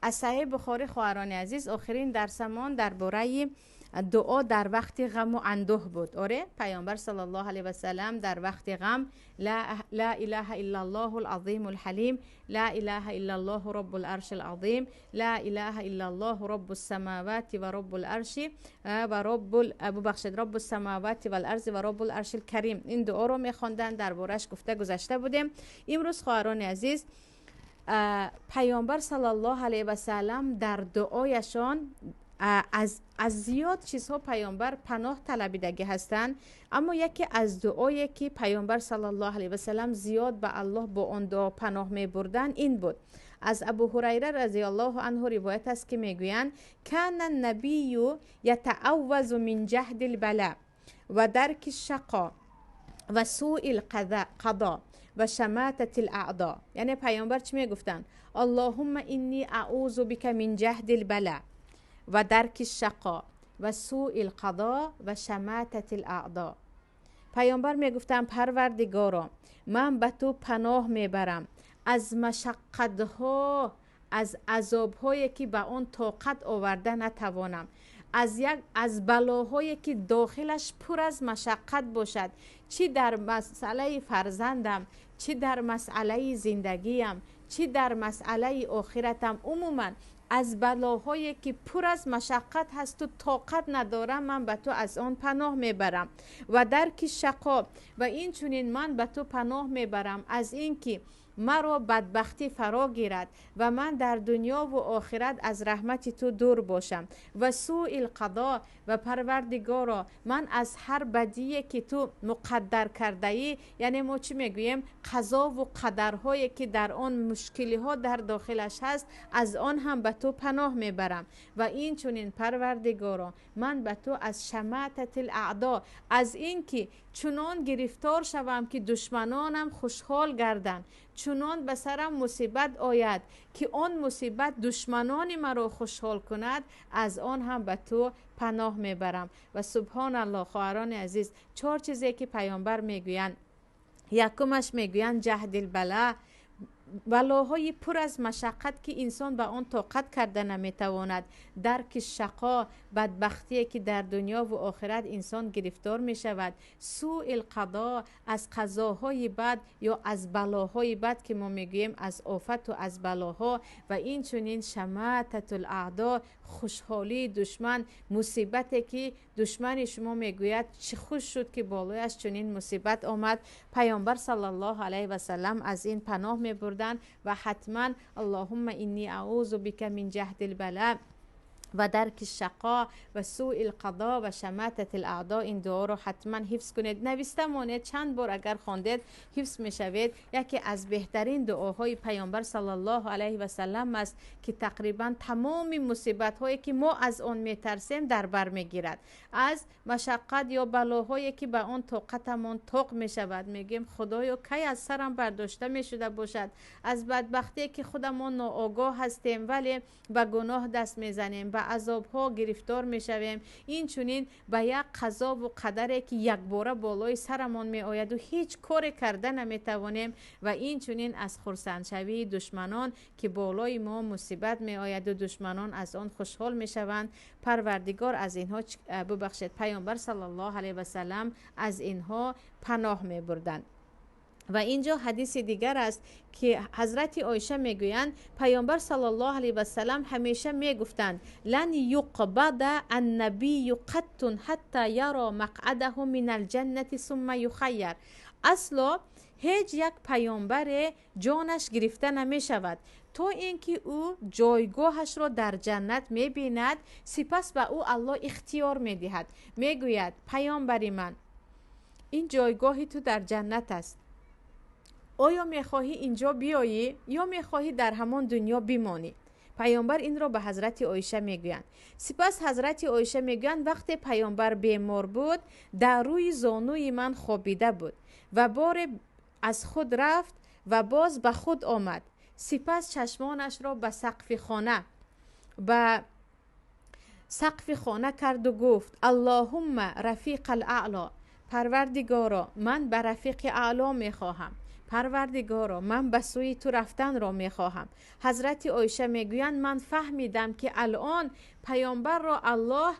Аз Саҳеҳи Бухорӣ, хоҳарони азиз, охирин дарсамон дар бораи дуо дар вақти ғаму андӯҳ буд. Оре, Паёмбар саллаллоҳу алайҳи васаллам дар вақти ғам ла илаҳа иллаллоҳул азимул ҳалим, ла илаҳа иллаллоҳу роббул аршил азим, ла илаҳа иллаллоҳу роббус самавати ва роббул арши ва роббул, бубахшед, роббус самавати вал арзи ва роббул аршил карим. Ин дуоро мехонданд, дар бораш гуфта гузашта будем. Имрӯз, хоҳарони азиз, Паёмбар саллаллоҳу алайҳи васаллам дар дуояшон аз зиёд чизҳо Паёмбар паноҳ талабидагӣ ҳастанд, аммо яке аз дуое ки Паёмбар саллаллоҳу алайҳи васаллам зиёд ба Аллоҳ бо он дуо паноҳ мебурданд, ин буд. Аз Абу Ҳурайра разияллоҳу анҳу ривоят аст, ки мегӯянд: кана набию ятааввазу мин ҷаҳдил бала ва дарки шақо ва суил қадо ва шамататил аъдо. Яъне Паёмбар чӣ мегуфтанд? Аллоҳумма инни аузу бика мин ҷаҳдил бала ва дарки шақо ва суил қадо ва шамататил аъдо. Паёмбар мегуфтанд: Парвардигоро, ман ба ту паноҳ мебарам аз машаққатҳо, аз азобҳое ки ба он тоқат оварда натавонам, аз балоҳое ки дохилаш пур аз машаққат бошад, чӣ дар масъалаи фарзандам, чӣ дар масъалаи зиндагиям, чӣ дар масъалаи охиратам, умуман аз балоҳое ки пур аз машаққат ҳасту тоқат надорам, ман ба ту аз он паноҳ мебарам. Ва дарки шақо, ва инчунин ман ба ту паноҳ мебарам аз ин ки маро бадбахтӣ фаро гирад ва ман дар дунёву охират аз раҳмати ту дур бошам. Ва суил қадо, ва Парвардигоро, ман аз ҳар бадие ки ту муқаддар кардаӣ, яъне мо чӣ мегӯем, қазову қадарҳое ки дар он мушкилиҳо дар дохилаш ҳаст, аз он ҳам ба ту паноҳ мебарам. Ва инчунин, Парвардигоро, ман ба ту аз шамататил аъдо, аз ин ки чунон гирифтор шавам ки душманонам хушҳол гарданд, чунон ба сарам мусибат ояд ки он мусибат душманони маро хушҳол кунад, аз он ҳам ба ту паноҳ мебарам. Ва субҳоналлоҳ, хоҳарони азиз, чор чизе ки Паёмбар мегӯянд. Якумаш мегӯянд ҷаҳдил бала, балоҳои пур аз машаққат ки инсон ба он тоқат карда наметавонад, дарки шақо, бадбахтие ки дар дунёву охират инсон гирифтор мешавад, суил қадо, аз қазоҳои бад ё аз балоҳои бад ки мо мегӯем, аз офату аз балоҳо, ва инчунин шамататул аъдо, хушҳолии душман, мусибате ки душмани шумо мегӯяд чӣ хуш шуд ки болояш чунин мусибат омад. Паёмбар саллаллоҳу алайҳи васаллам аз ин паноҳ мебурданд ва ҳатман аллоҳумма инни аузу бика мин ҷаҳдил бала ва дарки шақо ва суил қадо ва шамататил аъдо. Ин дуоро ҳатман ҳифз кунед, нависта монед, чанд бор агар хондед ҳифз мешавед. Яке аз беҳтарин дуоҳои Паёмбар саллаллоҳу алайҳи васаллам аст ки тақрибан тамоми мусибатҳое ки мо аз он метарсем дар бар мегирад, аз машаққат ё балоҳое ки ба он тоқатамон тоқ мешавад, мегӯем худоё кай аз сарам бардошта мешуда бошад, аз бадбахтие ки худамон ноогоҳ ҳастем вале ба гуноҳ даст мезанем, ба азобҳо гирифтор мешавем, инчунин ба як қазову қадаре ки якбора болои сарамон меояду ҳеҷ коре карда наметавонем, ва инчунин аз хурсандшавии душманон ки болои мо мусибат меояду душманон аз он хушҳол мешаванд. Парвардигор аз инҳо, бубахшед, Паёмбар саллаллоҳу алайҳи васаллам аз инҳо паноҳ мебурданд. Ва инҷо ҳадиси дигар аст ки ҳазрати Оиша мегӯянд: Паёмбар саллаллоҳу алайҳи васаллам ҳамеша мегуфтанд: лан юқбада аннабию қаттун ҳатта яро мақъадаҳу минал ҷаннати сумма юхайяр. Асло ҳеҷ як паёмбаре ҷонаш гирифта намешавад то ин ки ӯ ҷойгоҳашро дар ҷаннат мебинад, сипас ба ӯ Аллоҳ ихтиёр медиҳад, мегӯяд: паёмбари ман, ин ҷойгоҳи ту дар ҷаннат аст, оё мехоҳӣ инҷо биёӣ ё мехоҳӣ дар ҳамон дунё бимонӣ? Паёмбар инро ба ҳазрати Оиша мегӯянд. Сипас ҳазрати Оиша мегӯянд: вақте паёмбар бемор буд, дар рӯи зонуи ман хобида буд ва боре аз худ рафт ва боз ба худ омад. Сипас чашмонашро ба сақфи хона карду гуфт: аллоҳумма рафиқал аъло, Парвардигоро, ман ба рафиқи аъло мехоҳам. Парвардигоро, ман ба сӯи ту рафтанро мехоҳам. Ҳазрати Оиша мегӯянд, ман фаҳмидам, ки алон паёмбарро Аллоҳ,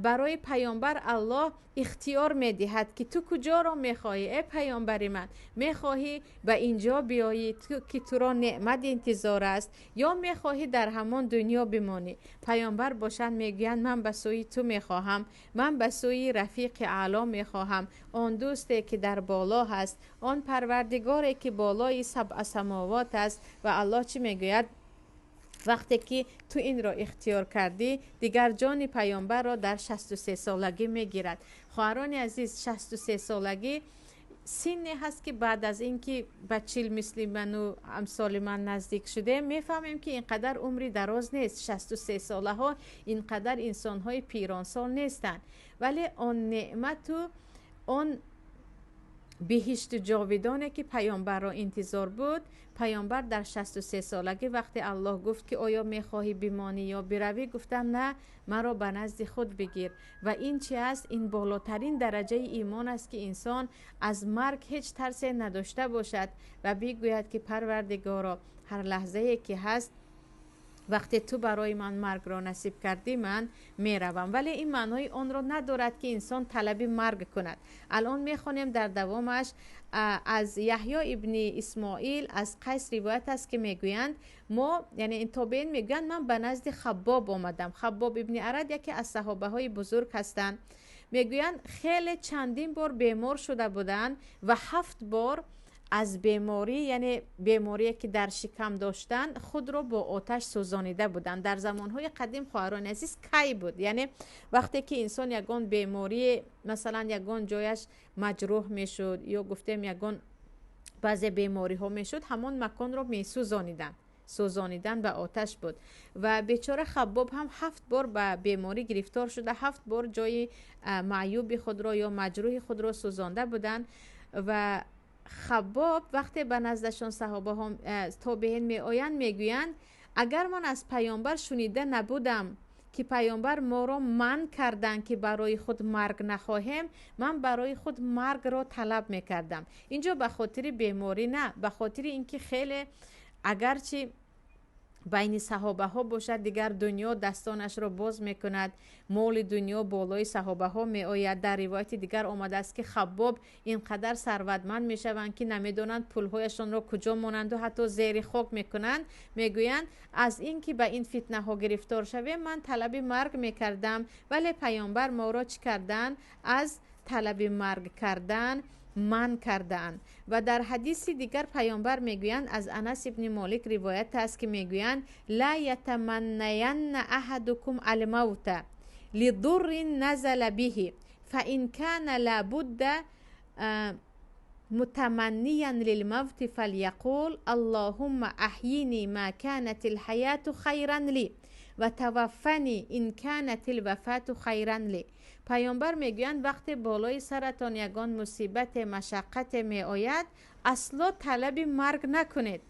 барои паёмбар Аллоҳ ихтиёр медиҳад, ки ту куҷоро мехоҳӣ, эй паёмбари ман? Мехоҳӣ ба инҷо биёӣ, ки туро неъмат интизор аст, ё мехоҳӣ дар ҳамон дунё бимонӣ? Паёмбар бошанд мегӯянд, ман ба сӯи ту мехоҳам, ман ба сӯи рафиқи аъло мехоҳам, он дӯсте ки дар боло ҳаст, он парвардигоре ки болои сабъ самовот аст. Ва Аллоҳ чӣ мегӯяд? Вақте ки ту инро ихтиёр кардӣ, дигар ҷони паёмбарро дар 63 солагӣ мегирад. Хоҳарони азиз, 63 солагӣ синне ҳаст, ки баъд аз ин ки ба 40 мисли ману амсоли ман наздик шудем, мефаҳмем, ки ин қадар умри дароз нест. 63 солаҳо ин қадар инсонҳои пиронсол нестанд, вале он неъмату он биҳишту ҷовидоне, ки паёмбарро интизор буд, паёмбар дар 63 солагӣ, вақте Аллоҳ гуфт, ки оё мехоҳӣ бимонӣ ё биравӣ, гуфтанд, на, маро ба назди худ бигир. Ва ин чи аст? Ин болотарин дараҷаи имон аст, ки инсон аз марг ҳеҷ тарсе надошта бошад ва бигӯяд, ки Парвардигоро, ҳар лаҳзае ки ҳаст, вақте ту барои ман маргро насиб кардӣ, ман меравам. Вале ин маънои онро надорад, ки инсон талаби марг кунад. Алон мехонем дар давомаш, аз Яҳё ибни Исмоил аз Қайс ривоят аст, ки мегӯянд, мо, яъне ин тобеин мегӯянд, ман ба назди Хаббоб омадам. Хаббоб ибни Арад яке аз саҳобаҳои бузург ҳастанд. Мегӯянд, хеле чандин бор бемор шуда буданд ва 7 бор аз беморӣ, яъне беморие ки дар шикам доштанд, худро бо оташ сӯзонида буданд. Дар замонҳои қадим, хоҳарони азиз, кай буд, яъне вақте ки инсон ягон беморие, масалан, ягон ҷояш маҷрӯҳ мешуд ё гуфтем ягон баъзе бемориҳо мешуд, ҳамон маконро месӯзониданд. Сӯзонидан ба оташ буд. Ва бечора Хаббоб ҳам 7 бор ба беморӣ гирифтор шуда, 7 бор ҷои маъюби худро ё маҷрӯҳи худро сӯзонда буданд. Ва Хаббоб вақте ба наздашон саҳобаҳо, тобеин меоянд, мегӯянд, агар ман аз паёмбар шунида набудам, ки паёмбар моро манъ карданд, ки барои худ марг нахоҳем, ман барои худ маргро талаб мекардам. Инҷо ба хотири беморӣ на, ба хотири ин ки хеле агарчи байни саҳобаҳо бошад, дигар дунё дастонашро боз мекунад, моли дунё болои саҳобаҳо меояд. Дар ривояти дигар омадааст, ки Хаббоб ин қадар сарватманд мешаванд, ки намедонанд пулҳояшонро куҷо монанду ҳатто зери хок мекунанд. Мегӯянд, аз ин ки ба ин фитнаҳо гирифтор шавем, ман талаби марг мекардам, вале паёмбар моро чӣ карданд? Аз талаби марг кардан манъ кардаанд. Ва дар ҳадиси дигар паёмбар мегӯянд, аз Анас ибни Молик ривоят аст, ки мегӯянд: ла ятаманнаянна аҳадукум алмавта лидуррин назала биҳи, фа ин кана лабудда мутаманниян лилмавти фаляқул: аллоҳумма аҳйини ма канат илҳаяту хайран ли ва таваффани ин канат илвафату хайран ли. Паёмбар мегӯянд, вақте болои саратон ягон мусибате, машаққате меояд, асло талаби марг накунед.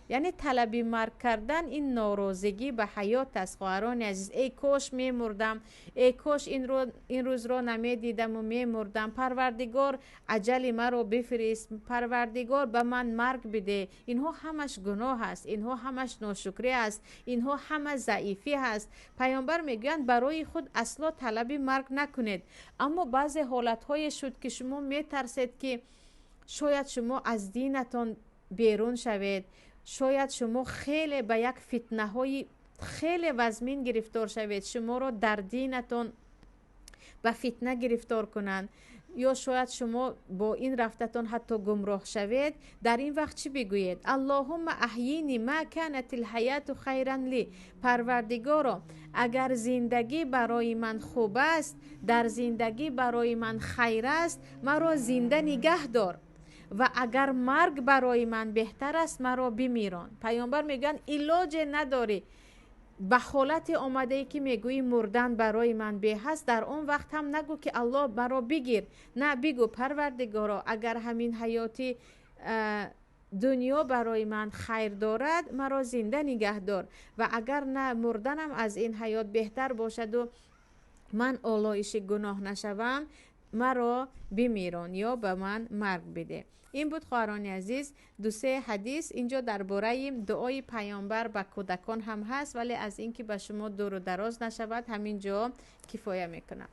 Яъне талаби марг кардан ин норозигӣ ба ҳаёт аст. Хоҳарони азиз, эй кош мемурдам, эй кош ин рӯзро намедидаму мемурдам, Парвардигор, аҷали маро бифирист, Парвардигор, ба ман марг биде, инҳо ҳамаш гуноҳ аст, инҳо ҳамаш ношукрӣ аст, инҳо ҳама заифӣ аст. Паёмбар мегӯянд, барои худ асло талаби марг накунед. Аммо баъзе ҳолатҳое шуд, ки шумо метарсед, ки шояд шумо аз динатон берун шавед, шояд шумо хеле ба як фитнаҳои хеле вазмин гирифтор шавед, шуморо дар динатон ба фитна гирифтор кунанд, ё шояд шумо бо ин рафтатон ҳатто гумроҳ шавед. Дар ин вақт чӣ бигӯед? Аллоҳумма аҳйини ма канат илҳаяту хайран ли. Парвардигоро, агар зиндагӣ барои ман хуб аст, дар зиндагӣ барои ман хайр аст, маро зинда нигаҳ дор, ва агар марг барои ман беҳтар аст, маро бимирон. Паёмбар мегӯянд, илоҷе надорӣ, ба ҳолате омадае, ки мегӯӣ мурдан барои ман беҳ аст, дар он вақт ҳам нагӯ, ки Аллоҳ, маро бигир. На, бигӯ: Парвардигоро, агар ҳамин ҳаёти дунё барои ман хайр дорад, маро зинда нигаҳ дор, ва агар на, мурданам аз ин ҳаёт беҳтар бошаду ман олоиши гуноҳ нашавам. Маро бимирон ё ба ман марг бидеҳ. Ин буд, хоҳарони азиз, ду-се ҳадис. Инҷо дар бораи дуои паёмбар ба кӯдакон ҳам ҳаст, вале аз ин ки ба шумо дуру дароз нашавад, ҳамин ҷо кифоя мекунам.